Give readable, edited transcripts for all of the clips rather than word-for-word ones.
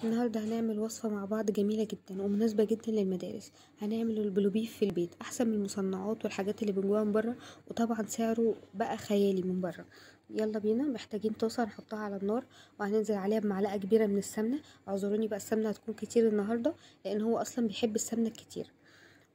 النهارده هنعمل وصفة مع بعض جميلة جدا ومناسبة جدا للمدارس. هنعمل البلوبيف في البيت احسن من المصنعات والحاجات اللي بنجيبها من بره، وطبعا سعره بقى خيالي من بره. يلا بينا. محتاجين طاسة هنحطها على النار وهننزل عليها بمعلقة كبيرة من السمنة. اعذروني بقى السمنة هتكون كتير النهارده لان هو اصلا بيحب السمنة الكتير.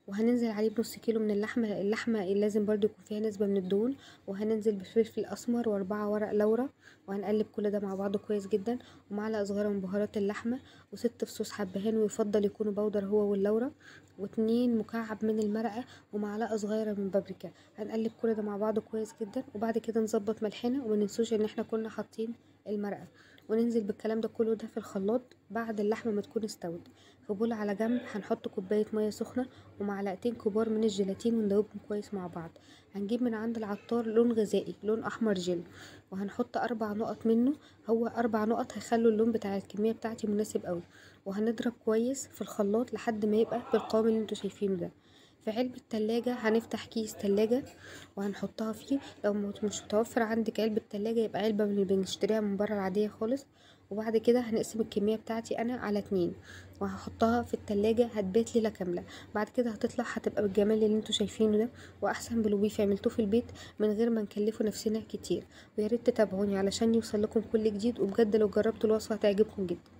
وهننزل عليه بنص كيلو من اللحمة، اللحمة لازم برضو يكون فيها نسبة من الدهون. وهننزل بفلفل اسمر و4 ورق لورا، وهنقلب كل ده مع بعضه كويس جدا، ومعلقة صغيرة من بهارات اللحمة، و6 فصوص حبهان ويفضل يكونوا بودر هو واللورا، و2 مكعب من المرقة، ومعلقة صغيرة من بابريكا. هنقلب كل ده مع بعضه كويس جدا، وبعد كده نظبط ملحنا، وما ننسوش ان احنا كنا حاطين المرقة. وننزل بالكلام ده كله ده في الخلاط بعد اللحمة ما تكون استوت. في بول على جنب هنحط كوباية مية سخنة ومعلقتين كبار من الجيلاتين وندوبهم كويس مع بعض. هنجيب من عند العطار لون غذائي، لون احمر جل، وهنحط 4 نقط منه. هو 4 نقط هيخلوا اللون بتاع الكمية بتاعتي مناسب قوي. وهنضرب كويس في الخلاط لحد ما يبقى بالقوام اللي انتوا شايفينه ده. في علبة تلاجة هنفتح كيس تلاجة وهنحطها فيه. لو مش متوفر عندك علبة تلاجة يبقى علبة من اللي بنشتريها من بره العادية خالص. وبعد كده هنقسم الكمية بتاعتي انا على 2 وهحطها في التلاجة، هتبات ليلة كاملة. بعد كده هتطلع هتبقى بالجمال اللي انتوا شايفينه ده، واحسن بلوبيف عملتوه في البيت من غير ما نكلفه نفسنا كتير. ويا ريت تتابعوني علشان يوصل لكم كل جديد، وبجد لو جربتوا الوصفة هتعجبكم جدا.